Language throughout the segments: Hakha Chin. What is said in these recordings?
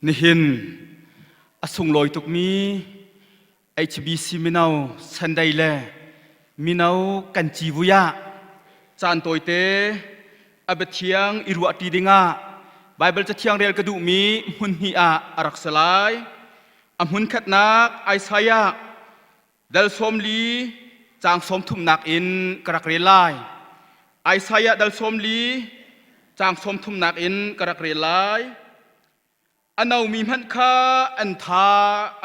Nihin a sunglawi tukmi HBC Mino Sunday le mino kan civui ah caan tawite a biathiang i ruahṭi dingah Baibal cathiang rel ka duhmi hmun hnih ah a rak si lai. A hmun khatnak Isaiah dal 40 caang 30nak in ka rak rel lai. Isaiah dal 40 caang 30nak in ka rak rel lai. A nomi hmanh kha an tha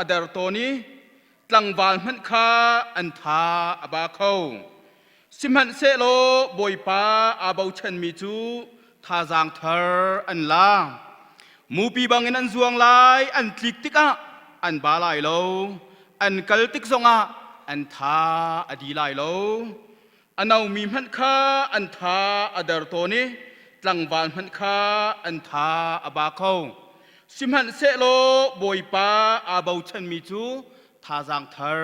a der tawn i tlangval hmanh kha an tha a ba kho. Sihmanhsehlaw Bawipa aa bochanmi cu thazaang thar an la. Mupi bangin an zuang lai, an tlik tikah an ba lai lo, an kal tik zongah an tha a di lai lo. A nomi hmanh kha an tha a der tawn i tlangval hmanh kha an tha a ba kho. Sihmanhsehlaw Bawipa aa bochanmi cu thazaang thar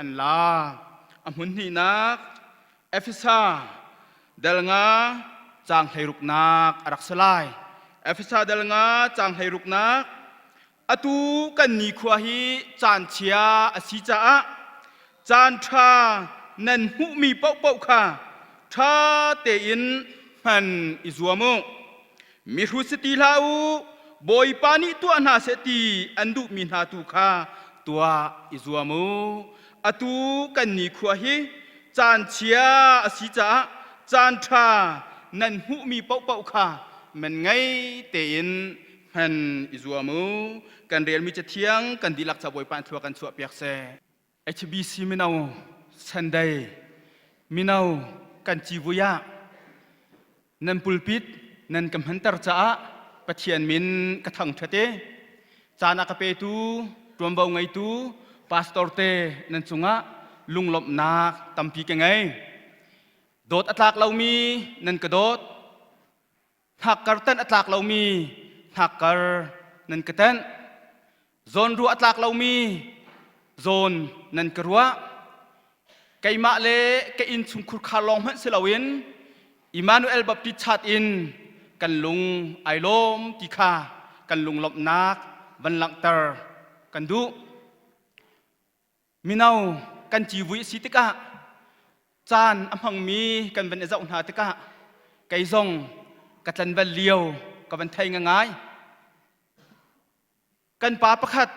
an la. A hmun hnihnak Efesa dal nga caang hleiruknak a rak si lai. Efesa dal nga caang hleiruknak Atu kan nikhua hi caan chia a si caah caan ṭha nan hmuhmi paohpaoh kha ṭha tein hman i zuam u. Mihrut si ti hlah u, Bawipa nih tuah hna seh ti an duhmi hna tu kha tuah i zuam u. Atu kan nikhua hi caan chia a si caah caan ṭha nan hmuhmi paohpaoh kha man ngei tein hman i zuam u. Kan relmi cathiang kan dihlak ca Bawipa in thlua kan chuah piak seh. HBC mino Sunday mino kan civui ah nan pulpit nan ka hmanter caah Pathian min ka thangṭhat i caan a ka petu ṭuanvo ngeitu pastor te nan cungah lunglawmhnak tampi ka ngei. Dawt a tlak lomi nan ka dawt. Hnakkar tenh a tlak lomi hnakkar nan ka tenh. Zawnruah a tlak lomi zawn nan ka ruah. Keimah le ka innchung khurkhar lawng hmanh si loin Immanuel Baptist Church in kan lung ai lawm ti kha kan lunglawmhnak van langhter kan duh. Mino kan civui a si tikah caan a hmangmi kan van i zoh hna tikah kei zong ka tlanval lio ka van thei ngai. Kan pa pakhat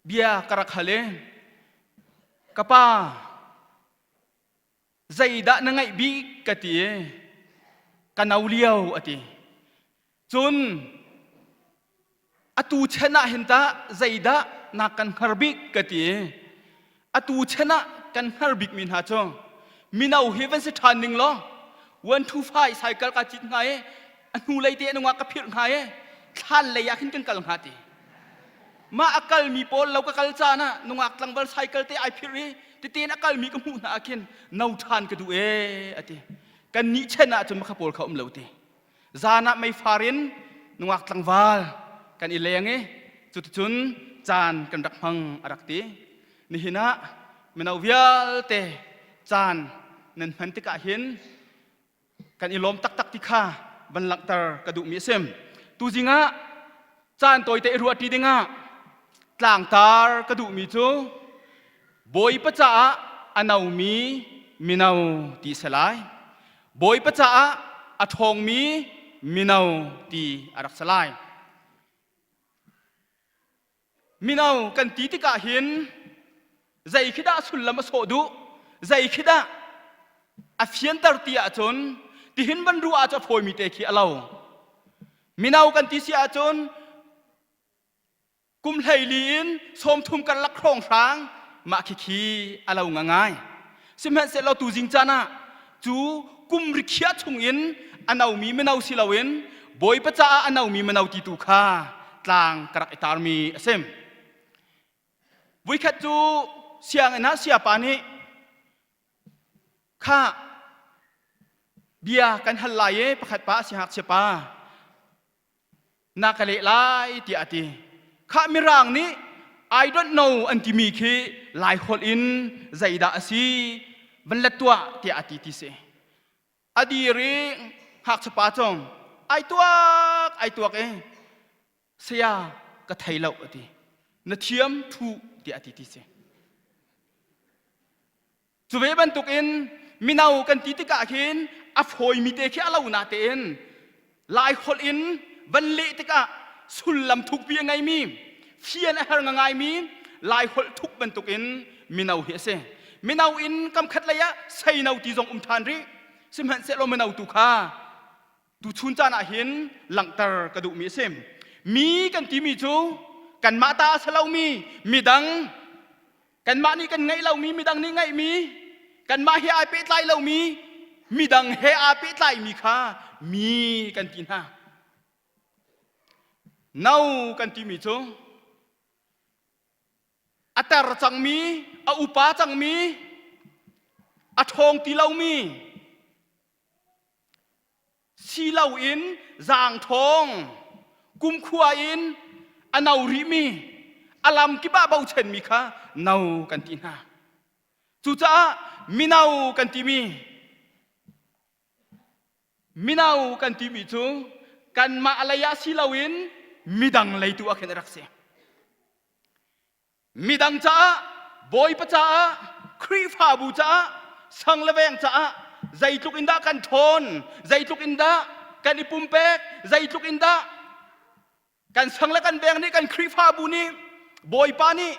bia ka rak hal i ka pa zeidah na ngaih bik ka ti i ka no lio a ti. Cun atu chan ah hin tah zeidah na kan hngar bik ka ti i atu chan ah kan hngar bikmi hna cu mino hi van si ṭhan ning law 125 cycle ka cit hnga i a hnu lei te nungak ka phirh hnga i thlan lei ah khin kan kal hnga ti mah a kalmi pawl lo ka kal caan ah nungak tlangval cycle te ai phirh i teten a kalmi ka hmuh hna ah khin no ṭhan ka duh ee ati kan nih chen ah cun makha pawl kha um lo ti Zan ah meifar in nungak tlangval kan i leng i cuticun caan kan rak hmang a rak ti. Nihin ah mino vialte caan nan hman tikah hin kan i lawm taktak ti kha van langhter ka duhmi a si. Tuzing ah caan tawite i ruahṭi dingah tlangtar ka duhmi cu Bawipa caah a nomi mino ti a si lai. Bawipa caah a ṭhawngmi mino ti a rak si lai. Mino kan ti tikah hin zei khi dah sullam a sawh duh? Zei khi dah a fianter ti ahcun tihin van ruah ah cu a fawimi te khi a lo. Mino kan ti si ahcun kum 14 in 30 karlak hrawnghrang mah khikhi a lo ngangai sihmanhsehlaw tuzing caan ah cu kum rikhiah chungin a nomi mino si loin Bawipa caah a nomi mino ti tu kha tlang ka rak i tarmi a si. Vuikhat cu sianginn ah siapa nih kha bia kan hal lai i pakhat pa siangngakchia pa na ka leh lai tiah a ti. Khah Mirang nih I don't know an timi khi Lai holh in zeidah a si van let tuah tiah a ti ti si. A dir i ngakchia pa cu ai tuak ai tuak i. Saya ka thei lo a ti. Na thiam thu tiah a ti ti si. Cu ve bantukin mino kan ti tikah khin a fawimi te khi a lo na tein Lai holh in van leh tikah sullam thukpi a ngeimi fian a har ngaimi Lai holh thuk bantukin mino hi a si. Mino in kam khat lei ah seino ti zong um ṭhan rih. Sihmanhsehlaw mino tu kha tuchun caan ah hin langhter ka duhmi a si. Mi kan timi cu kanmah ta a si lomi midang kanmah nih kan ngeih lomi midang nih ngeihmi kanmah he ai pehtlai lomi midang he aa pehtlaimi kha mi kan ti hna. No kan timi cu a ter cangmi a upa cangmi a ṭhawng ti lomi si loin zaangṭhawng kumkhua in a no rihmi a lam kip ah bochanmi kha no kan ti hna. Cucaah mino kan timi mino kan timi cu kanmah lei ah si loin midang lei tu ah khin a rak si. Midang caah, Bawipa caah, Khrihfabu caah, sang le veng caah zeitluk in dah kan ṭhawn, zeitluk in dah kan i pumpek, zeitluk in dah kan sang le kan veng nih kan Khrihfabu nih Bawipa nih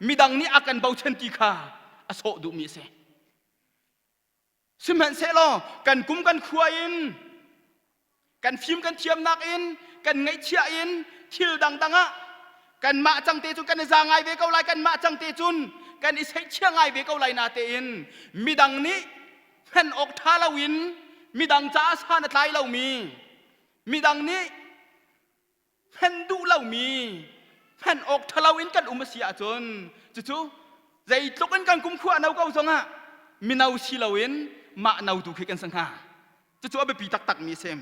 midang nih a kan bochan ti kha a sawh duhmi a si. Sihmanhsehlaw kan kum kan khua in kan fim kan thiamnak in kan ngaihchiah in thil dangdang ah kanmah cang te cun kan i za ngai ve ko lai kanmah cang te cun kan i seihchia ngai ve ko lai na tein midang nih hman awk ṭha loin midang caah san a tlai lomi midang nih hman duh lomi hman awk ṭhalo in kan um a si ahcun cucu zeitluk in kan kumkhua no ko zongah mino si loin mah no tu khi kan si hnga. Cucu a biapi taktakmi a si.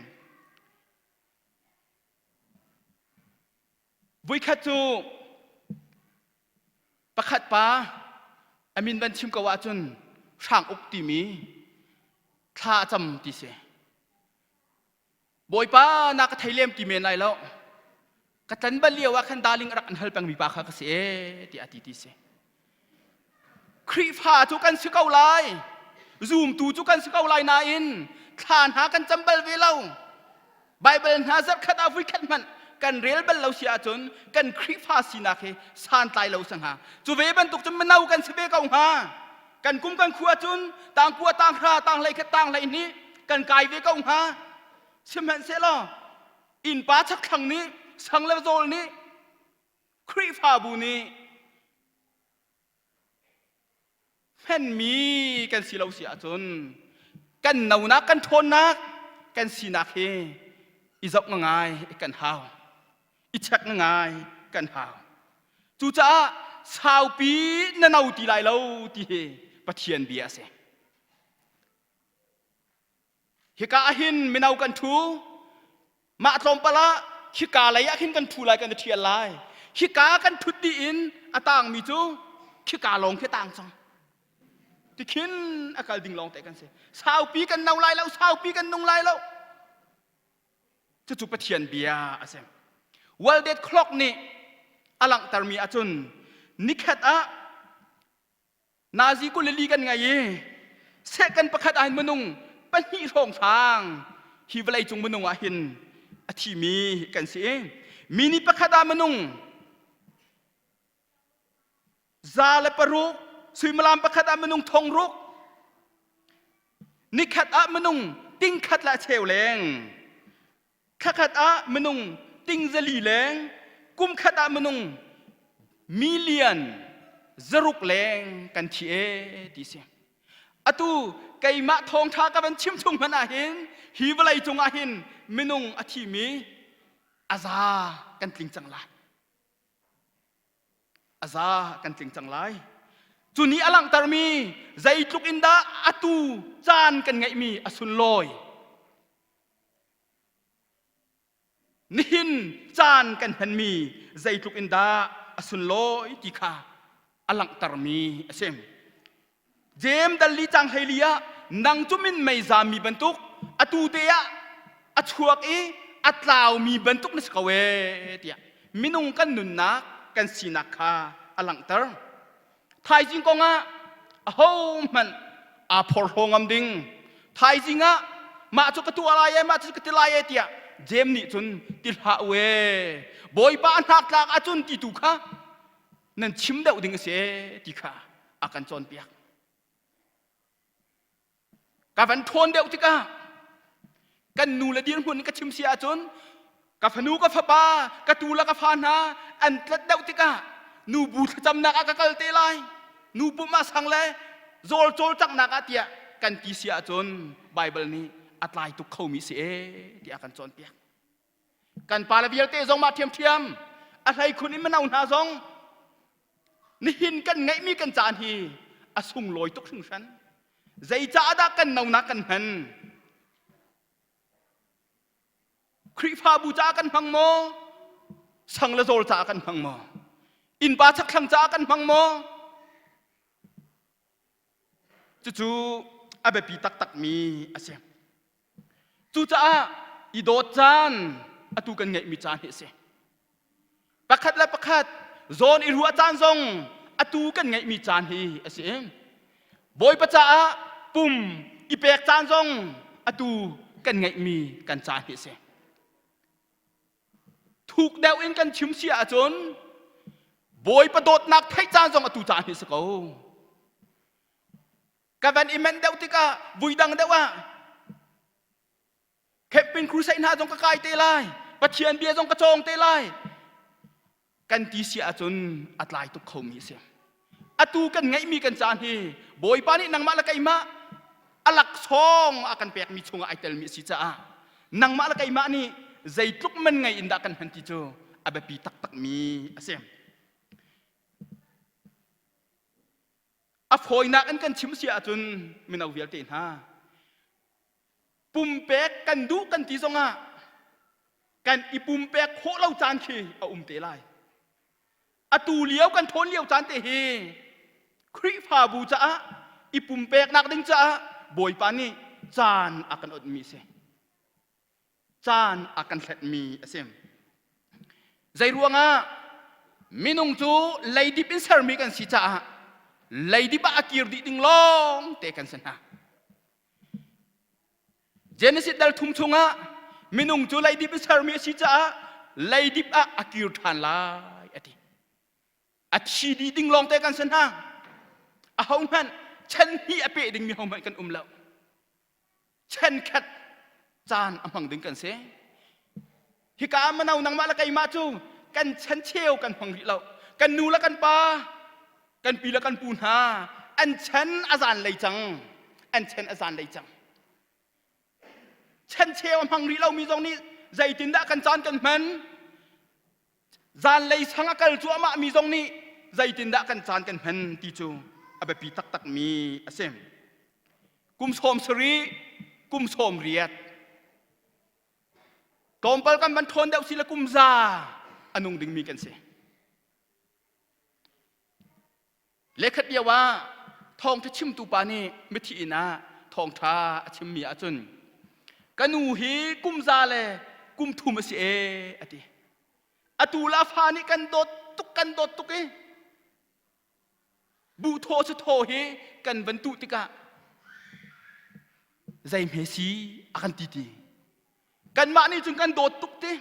Voikhat cu pakhat pa a min van chim ko ahcun Hrang Uk timi thla a cam ti si. Bawipa na ka thei lem ti men lai lo. Ka tlan bal lio ah khan darling a rak an hal pengmi pa kha ka si e tiah a ti ti si. Khrihfa cu kan si ko lai. Zumtu cu kan si ko lai nain thla hna kan cam bal ve lo. Bible hna zarhkhat ah vuikhat hmanh kan rel bal lo si ahcun kan Khrihfa sinak hi santlai lo sa hnga. Cu ve bantuk cun mino kan si ve ko hnga. Kan kum kan khua cun tangkua tanghra tanghlei khat tanghlei hnih kan kai ve ko hnga. Sihmanhsehlaw innpa chakthlang nih sang le zawl nih Khrihfabu nih hmenmi kan si lo si ahcun kan nonak kan ṭhawnnak kan sinak hi i zoh ngai kan hau i check ngai kan hau. Cucaah saupi na no ti lai lo ti hi Pathian bia a si. Hika ah hin mino kan ṭhu. Mah tlawmpal ah hika lei ah khin kan ṭhu lai kan i ṭhial lai. Hika kan ṭhut dih in a tangmi cu khika lawng khi tang cang. Tikhin a kal ding lawng te kan si. Saupi kan no lai lo, saupi kan nung lai lo. Cucu Pathian bia a si. World Date Clock nih a langhtermi ahcun nikhat ah Nazi 22 kan ngei i second pakhat ah hin minung pahnih hrawnghrang hi vawleicung minung ah hin a thimi kan si i minute pakhat ah minung 106, suimilam pakhat ah minung thong ruk, nikhat ah minung ting khat le a cheu leng, thlakhat ah minung ting zali leng, kum khat ah minung million zaruk leng kan thi e ti si. Atu keimah thawngṭha ka van chim chung hmanh ah hin hi vawlei cung ah hin minung a thimi a za kan tling cang lai. A za kan tling cang lai. Cu nih a langhtermi zeitluk in dah atu caan kan ngeihmi a sunlawi. Nihin caan kan hmanmi zeitluk in dah a sunlawi ti kha a langhtermi a si. Jeim dal li cang 14 ah nang cu minmei zaammi bantuk atu te ah a chuak i a tlaumi bantuk na si ko ee tiah. minung kan nunnak kan sinak kha a langhter. Thaizing kong ah ahohmanh aa phorhlaw ngam ding. Thaizing ah mah cu ka tuah lai e, mah cu ka ti lai e tiah Jeim nih cun ti hlah u e. Bawipa a hnak tlak ahcun ti tu kha nan chim deuh ding a si e ti kha a kan cawnpiak. Ka van ṭhawn deuh tikah kan nu le dirhmun in ka chim si ahcun ka fanu ka fapa ka tu le ka fa hna an tlat deuh tikah nubu thlacamnak ah ka kal te lai nu pum ah sang le zawl cawlcanghnak ah tiah kan ti si ahcun Baibal nih a tlai tuk khomi si ee tiah a kan cawnpiak. Kan pa le vialte zong mah ṭhiamṭhiam a hleikhun in mino hna zong nihin kan ngeihmi kan caan hi a sunglawi tuk hringhran. Zeicah dah kan nonak kan hman? Khrihfabu caah kan hmang maw? Sang le zawl caah kan hmang maw? Innpa chakthlang caah kan hmang maw? Cucu a biapi taktakmi a si. Cucaah i dawt caan atu kan ngeihmi caan hi a si. Pakhat le pakhat zawn i ruah caan zong atu kan ngeihmi caan hi a si. Bawipa caah pum i pek caan zong atu kan ngeihmi kan caan hi a si. Thuk deuh in kan chim si ahcun Bawipa dawtnak theih caan zong atu caan hi a si ko. Ka van i manh deuh tikah vui dang deuh ah camping crusade hna zong ka kai te lai Pathian bia zong ka cawng te lai kan ti si ahcun a tlai tuk khomi a si atu kan ngeihmi kan caan hi Bawipa nih nangmah le keimah a laksawng a kan pekmi chungah ai telmi a si caah nangmah le keimah nih zeitluk man ngei in dah kan hman ti cu a biapi taktakmi a si A fawinak in kan chim si ahcun mino vialte hna pumpek kan duh kan ti zongah kan i pumpek khawh lo caan khi a um te lai. Atu lio kan ṭhawn lio caan te hi Khrihfabu caah i pumpeknak ding caah Bawipa nih caan a kan onhmi a si. Caan a kan hletmi a si. Zeiruangah minung cu leidip in sermi kan si caah leidip ah a kir dih ding lawng te kan si hna. Genesis dal thum chungah minung cu leidip in sermi a si caah leidip ah a kir ṭhan lai a ti. A thi dih ding lawng te kan si hna. Ahohmanh chan hnih a peh dingmi hohmanh kan um lo. Chenkhat caan a hmang ding kan si. Hika ah mano nangmah le keimah cu kan chan cheu kan hmang rih lo. Kan nu le kan pa, kan pi le kan pu hna an chan a zan lei cang. An chan a zan lei cang. Chan cheu a hmang rih lomi zong nih zeitindah kan caan kan hman? Zanlei sang a kal cuahmah mi zong nih zeitindah kan caan kan hman ti cu a biapi taktakmi a si. Kum 70, kum 80. Tlawmpal kan van ṭhawn deuh si le kum za a nung dingmi kan si. Lekhat lio ah thawngṭha chimtu pa nih mithi inn ah thawngṭha a chimmi ahcun ka nu hi kum za le kum thum a si ee a ti. Atu la fa nih kan dawt tuk kan dawt tuk i buh thaw cu thaw hi kan van tuh tikah zeihme si a kan ti ti. Kanmah nih cun kan dawt tuk ti.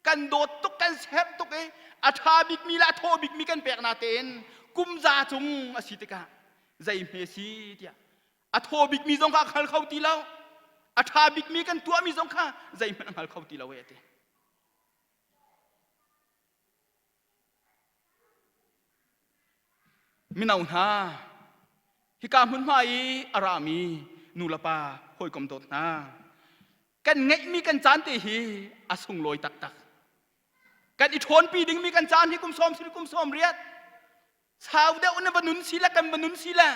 Kan dawt tuk kan serh tuk i a ṭha bikmi le a thaw bikmi kan pek na tein kum za cung a si tikah zeihme si tiah a thaw bikmi zong kha a hngal kho ti lo a ṭha bikmi kan tuahmi zong kha zeihmanh a hngal kho ti lo e a ti. Mino hna, hika hmunhma i a rami nu le pa hawikom dawt hna, kan ngeihmi kan caan te hi a sunglawi taktak. Kan i ṭhawnpi dingmi kan caan hi kum sawm sil kum sawm riat sau deuh na va nun si le kan va nun si le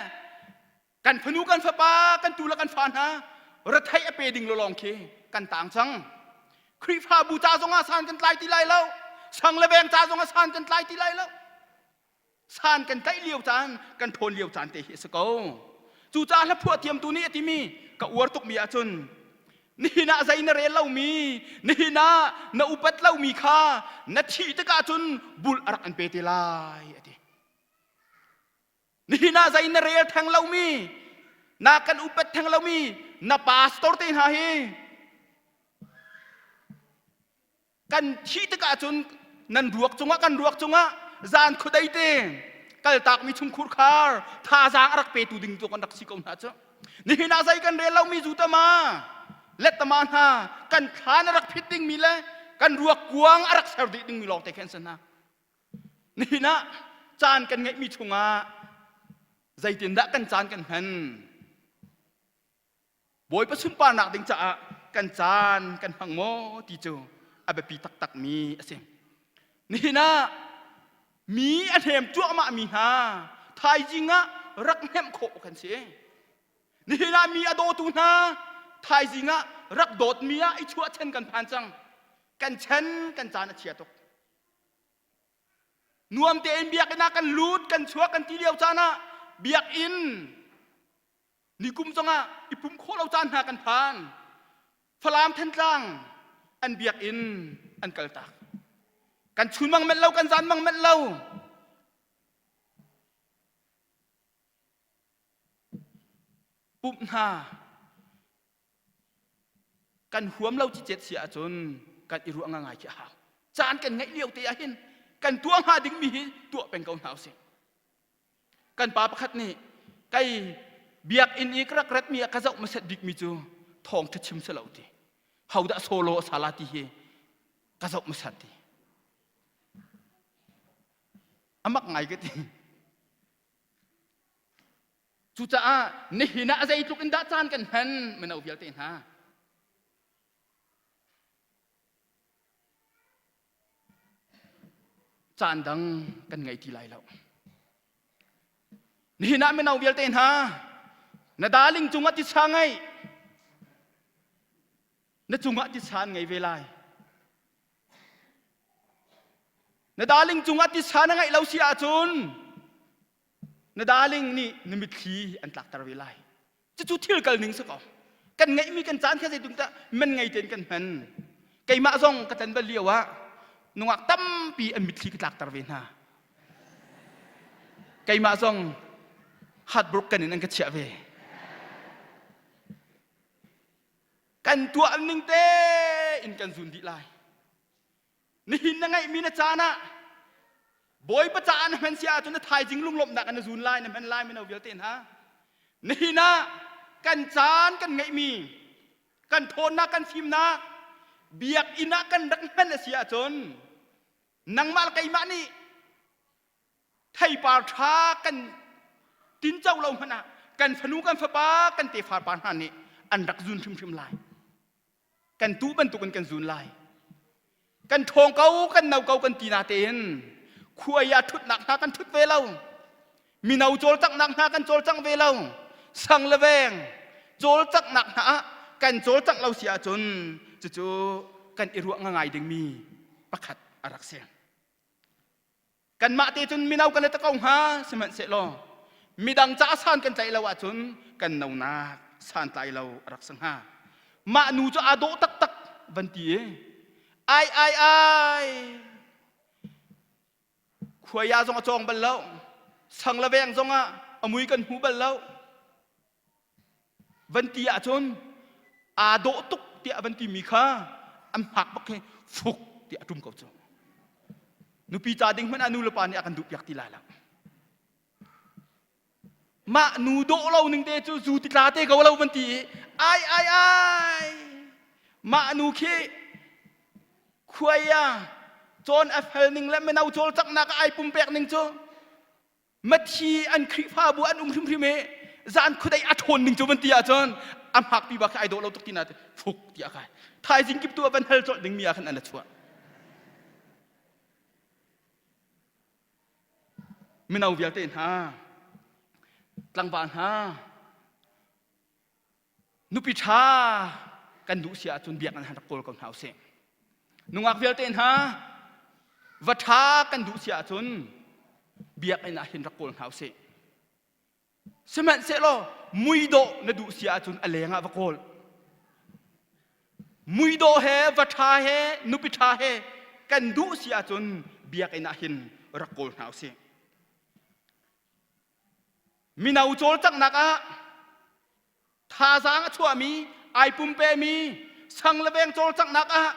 kan fanu kan fapa kan tu le kan fa hna retheih a pe ding lawng khi kan tang cang Khrihfabu ca zongah san kan tlai ti lai lo sang le veng ca zongah san kan tlai ti lai lo san kan tlaih lio caan kan ṭhawn lio caan te hi a si ko cucaah hla phuah thiamtu nih a timi ka uar tukmi ahcun. Nihin ah zei na rel lomi, nihin ah na upat lomi kha na thih tikah cun bulh a rak an pe te lai a ti. Nihin ah zei na rel theng lomi, na kan upat theng lomi na pastor te hna hi kan thih tikah cun nan ruak cungah kan ruak cungah zan khudei te kaltakmi chungkhur khar thazaang a rak petu ding tu kan rak si ko hna cu nihin ah zei kan rel lomi zu tama lettama hna kan thlan a rak phit dingmi le kan ruak kuang a rak ser dih dingmi lawng te khan si hna nihin ah caan kan ngeihmi chungah zeitindah kan caan kan hman Bawipa sunparnak ding caah kan caan kan hmang maw ti cu a biapi taktakmi a si. Nihin ah mi a hnem cuahmah mi hna thaizing ah rak hnemh khawh kan si. Nihin ah mi a dawtu hna thaizing ah rak dawtmi ah i chuahchan kan phan cang. Kan chan kan caan a chia tuk. Nuam tein biakinn ah kan lut kan chuak kan ti lio caan ah biakinn Nikum zongah i pum khawh lo caan hna kan phan. Falam Thantlang an biakinn an kaltak. Kan chunmang manh lo, kan zanmang manh lo. Pumh hna kan huam lo cicet si ahcun kan i ruah ngai khi a hau. Caan kan ngeih lio te ah hin kan tuah hnga dingmi hi tuah peng ko hna usih. Kan pa pakhat nih kei biakinn i ka rak ratmi ah ka zoh hmasat bikmi cu thawngṭha chim si lo ti. Hodah solo a sala ti hi ka zoh hmasat ti. Amak ngai ka ti. Cucaah nihin ah zeitluk in dah caan kan hman mino vialte hna. Caan dang kan ngei ti lai lo. Nihin ah mino vialte hna, na darling cungah titsa ngei. Na cungah titsa an ngei ve lai. Na darling cungah titsa na ngeih lo si ahcun na darling nih na mitthli an tlakter ve lai. Cucu thil kal ning si ko. Kan ngeihmi kan caan kha zeitin dah man ngei tein kan hman. Keimah zong ka tan bal lio ah nungak tampi an mitthli ka tlakter ve hna. Keimah zong heartbroken in an ka chiah ve. Kan tuah ning tein kan zun dih lai. Nihin na ngeihmi na caan ah Bawipa caah na hman si ahcun na thaizing lunglawmhnak na zun lai na hman lai mino vialte hna. Nihin ah kan caan kan ngeihmi kan ṭhawnnak kan fimnak biakinn ah kan rak hman a si ahcun nangmah le keimah nih theipar ṭha kan tinco lo hmanh ah kan fanu kan fapa kan tefa pa hna nih an rak zun hrimhrim lai. Kan tuh bantukin kan zun lai. Kan ṭhawng ko, kan no ko kan ti na tein khuai ah ṭhutnak hna kan ṭhut ve lo. Mino cawlcanghnak hna kan cawlcang ve lo. Sang le veng cawlcanghnak hna ah kan cawlcangh lo si ahcun cucu kan i ruah ngai dingmi pakhat a rak si. Kanmah te cun mino kan i ko hnga sihmanhsehlaw midang caah san kan tlaih lo ahcun kan nonak santlai lo a rak si hnga. Mah nu cu aa dawh taktak van ti i ai ai ai khuai ah zong a cawng bal lo sang le veng zong ah a mui kan hmu bal lo van ti ahcun aa dawh tuk tiah van timi kha an hmak bak khi fuk tiah a ṭum ko cu nupi ca ding hmanh ah nu le pa nih a kan duh piak ti lai lo mah nu dawh lo ning te cu zu ti tla te ko lo van ti i ai ai ai mah nu khi khuai ah cawn a fel ning le mino cawlcanghnak ah ai pumpek ning cu mathi an Khrihfabu an um hrimhrim i zan khudei a ṭhawn ning cu van ti ahcun a hmakpi bak khi ai dawh lo tuk ti na fuk ti a kai thaizing kip tu ah van hal colh ding mi ah khan an chuah mino vialte hna tlangval hna Nupi ṭha kan duh si ahcun biakinn han rak kawl ko hna usih. Nungak vialte hna va ṭha kan duh si ahcun biakinn ah hin rak kawl hna usih. Sihmanhsehlaw muidawh na duh si ahcun a leng ah va kawl. Muidawh he va ṭha he nupi ṭha he kan duh si ahcun biakinn ah hin rak kawl hna usih. Mino cawlcanghnak ah thazaang a chuahmi, ai pumpemi, sang le veng cawlcanghnak ah,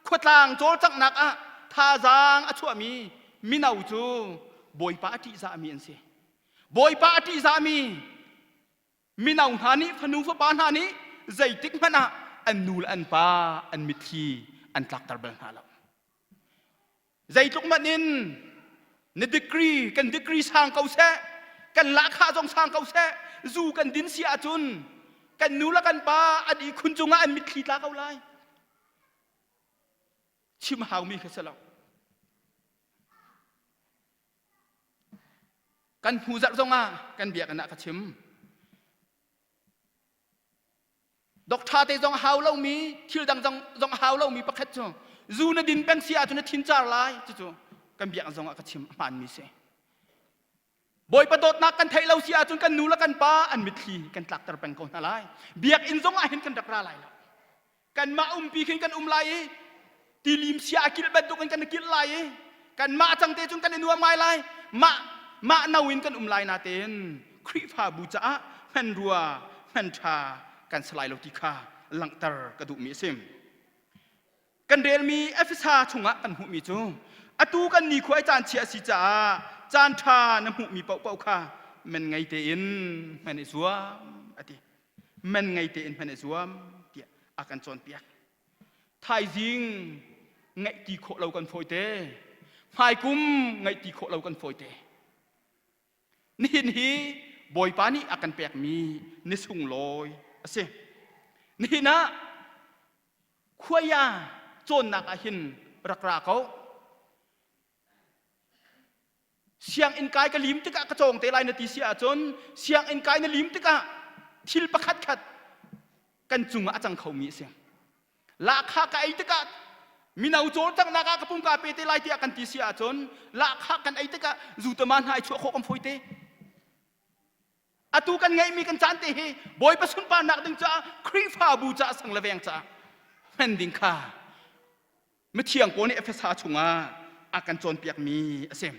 khuatlang cawlcanghnak ah thazaang a chuahmi mino cu Bawipa a ṭihzahmi an si. Bawipa a ṭihzahmi mino hna nih fanu fapa hna nih zeitik hmanh ah an nu le an pa an mitthli an tlakter bal hna lo. Zeitluk hmanh in na degree kan degree sang ko seh kan lahkhah zong sang ko seh zu kan din si ahcun kan nu le kan pa an ihkhun cungah an mitthli tla ko lai. Chim haumi kha si lo. Kan hnu zarh zongah kan biakinn ah ka chim. Doctor te zong hau lomi thil dang zong zong hau lomi pakhat cu zu na din peng si ahcun na thin car lai cucu kan biakinn zongah ka chim a hmaanmi si. Bawipa dawtnak kan theih lo si ahcun kan nu le kan pa an mitthli kan tlakter peng ko hna lai. Biakinn zongah hin kan rak ra lai lo. Kanmah umpi khin kan um lai i tilim sia a kilh bantuk in kan i kilh lai i kanmah cang te cun kan i nuam ngai lai. Mah mah no in kan um lai natein Khrihfabu caah hmanrua hmanṭha kan si lai lo ti kha langhter ka duhmi a si. Kan relmi Efesa chungah kan hmuhmi cu atu kan nikhua i caan chia a si caah caan ṭha na hmuhmi paohpaoh kha men ngei tein hman i zuam a ti. Man ngei tein hman i zuam tiah a kan cawnpiak. Thaizing ngaih ti khawh lo kan fawite. Hmaikum ngaih ti khawh lo kan fawite. Nihin hi Bawipa nih a kan pekmi ni sunglawi a si. Nihin ah khuaya cawnnak ah hin rak ra ko. Sianginn kai ka lim tikah ka cawng te lai na ti si ahcun sianginn kai na lim tikah thil pakhat khat kan cungah a cang khomi a si. Lahkhah ka ei tikah mino cawlcanghnak ah ka pum ka pe te lai tiah kan ti si ahcun lahkhah kan ei tikah zutama hna i chuah khawh kan fawi te. Atu kan ngeihmi kan caan te hi Bawipa sunparnak ding caah Khrihfabu caah sang le veng caah hman ding kha Mithiang Paul nih Efesa chungah a kan cawnpiakmi a si.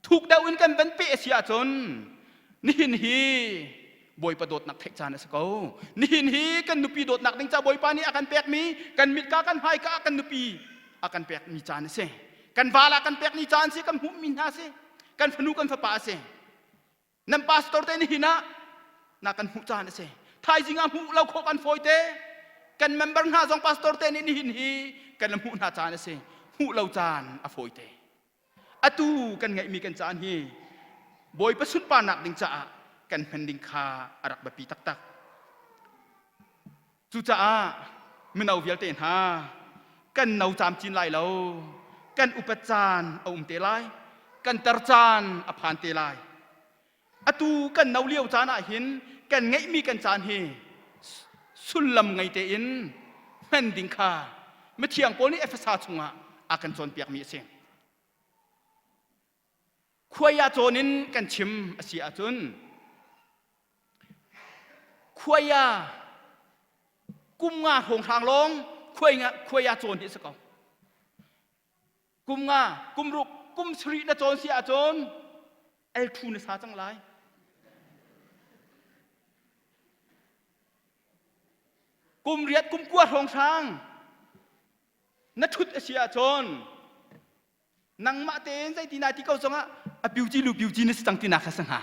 Thuk deuh in kan van peh a si ahcun nihin hi Bawipa dawtnak theih caan a si ko. Nihin hi kan nupi dawtnak ding ca Bawipa nih a kan pekmi, kan mitka kan hmaika kan nupi a kan pekmi caan a si. Kan val a kan pekmi caan si, kan hmuhmi hna si, kan fanu kan fapa a si. Nan pastor te nihin ah na kan hmuh caan a si. Thaizing ah hmuh lo khawh kan fawi te. Kan member hna zong pastor te nih nihin hi kan hmuh hna caan a si. Hmuh lo caan a fawi te. Atu kan ngeihmi kan caan hi Bawipa sunparnak ding caah kan hman ding kha a rak biapi taktak. Cucaah mino vialte hna kan no camcin lai lo, kan upat caan a um te lai, kan tar caan a phan te lai. Atu kan no lio caan ah hin kan ngeihmi kan caan hi sullam ngei tein hman ding kha mithiang Paul nih Efesa chungah a kan cawnpiakmi a si. Khuai ah cawn in kan chim a si ahcun khuai ah kum nga hrawnghrang lawng khuai nga khuai ah cawn hi a si ko. Kum nga, kum ruk, kum sarih na cawn si ahcun elṭhu na sa cang lai. Kum riat, kum kua hrawnghrang na ṭhut a si ahcun nangmah tein zeiti na ti ko zongah a piuci lu piuci na si cang ti na kha si hnga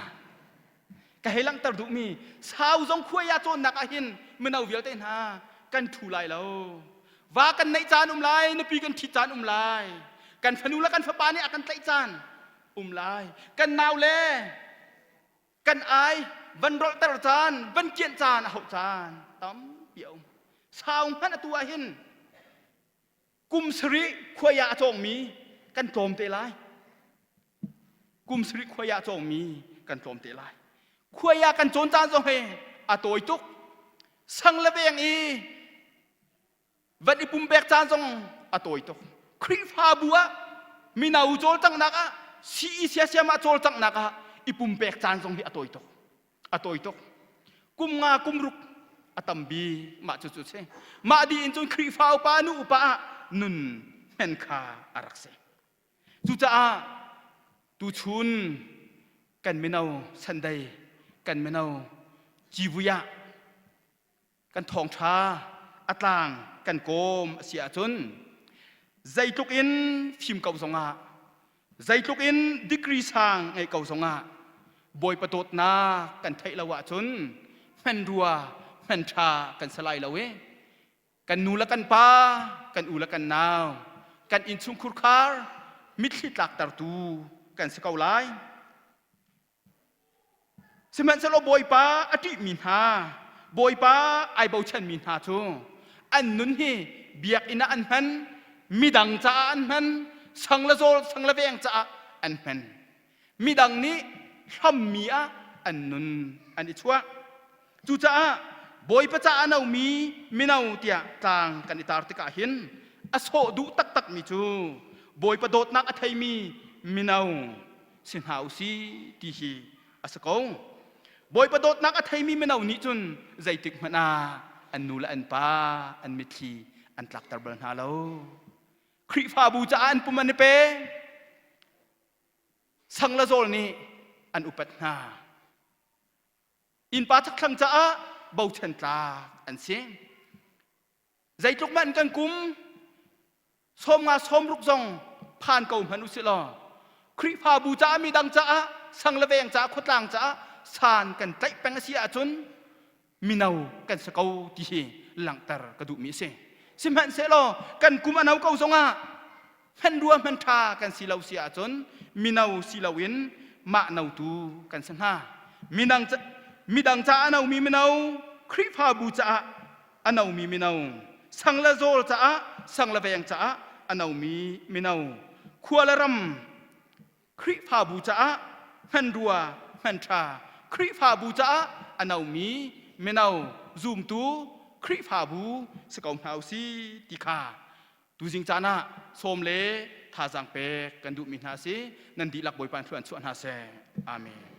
ka hei langhter duhmi sau zong khuai ah cawnnak ah hin mino vialte hna kan ṭhu lai lo va kan neih caan um lai nupi kan ṭhit caan um lai kan fanu le kan fapa nih a kan tlaih caan um lai kan nau le kan ai van rolhter caan van kianh caan a hauh caan tampi a um sau hmanh atu ah hin Kum sarih khuai ah a cawngmi kan tlawm te lai. Kum sarih khuai ah a cawngmi kan tlawm te lai. Khuai ah kan cawn caan zong hi a tawi tuk. Sang le veng i van i pumpek caan zong a tawi tuk. Khrihfabu ah mino cawlcanghnak ah sii siasiam ah cawlcanghnak ah i pumpek caan zong hi a tawi tuk. A tawi tuk. Kum nga kum ruk a. A tam bik mah cucu si. Mah dih in cun Khrihfa upa nu upa ah nun hmen kha a rak si. Cucaah tuchun kan mino Sunday kan mino civui ah kan thawngṭha a tlang kan kawm a si ahcun zeitluk in fim ko zongah zeitluk in degree sang ngeih ko zongah Bawipa dawtnak kan theih lo ahcun hmanrua hmanṭha kan si lai lo i kan nu le kan pa kan u le kan nau kan innchungkhur khar mitthli tlaktertu kan si ko lai. Sihmanhsehlaw Bawipa a ṭihmi hna, Bawipa ai bochanmi hna cu an nun hi biakinn ah an hman, midang caah an hman, sang le zawl, sang le veng caah an hman. Midang nih hlammi ah an nun an i chuah. Cucaah Bawipa caah nomi mino tiah tlang kan i tar tikah hin a sawh duh taktakmi cu Bawipa dawtnak a theimi mino si hna u si ti hi a si ko. Bawipa dawtnak a theimi mino nih cun zeitik hmanh ah an nu le an pa an mitthli an tlakter bal hna lo. Khrihfabu caah an pum an i pe. Sang le zawl nih an upat hna. Innpa chakthlang caah bochan tlak an si. Zeitluk hmanh kan kum 50 60 zong phan ko hmanh usih law Khrihfabu caah midang caah sang le veng caah khuatlang caah san kan tlaih peng a si ahcun mino kan si ko ti hi langhter ka duhmi a si. Sihmanhsehlaw kan kum a no ko zongah hmanrua hmanṭha kan si lo si ahcun mino si loin mah notu kan si hna. Minang midang caah a nomi mino, Khrihfabu caah a nomi mino, sang le zawl caah sang le veng caah a nomi mino, khua le ram Khrihfabu caah hmanrua hmanṭha, Khrihfabu caah a nomi mino zumtu Khrihfabu si ko hna usih ti kha tuzing caan ah sawm le thazaang pek kan duhmi hna si. Nan dihlak Bawipa in thlua an chuah hna seh. Amen.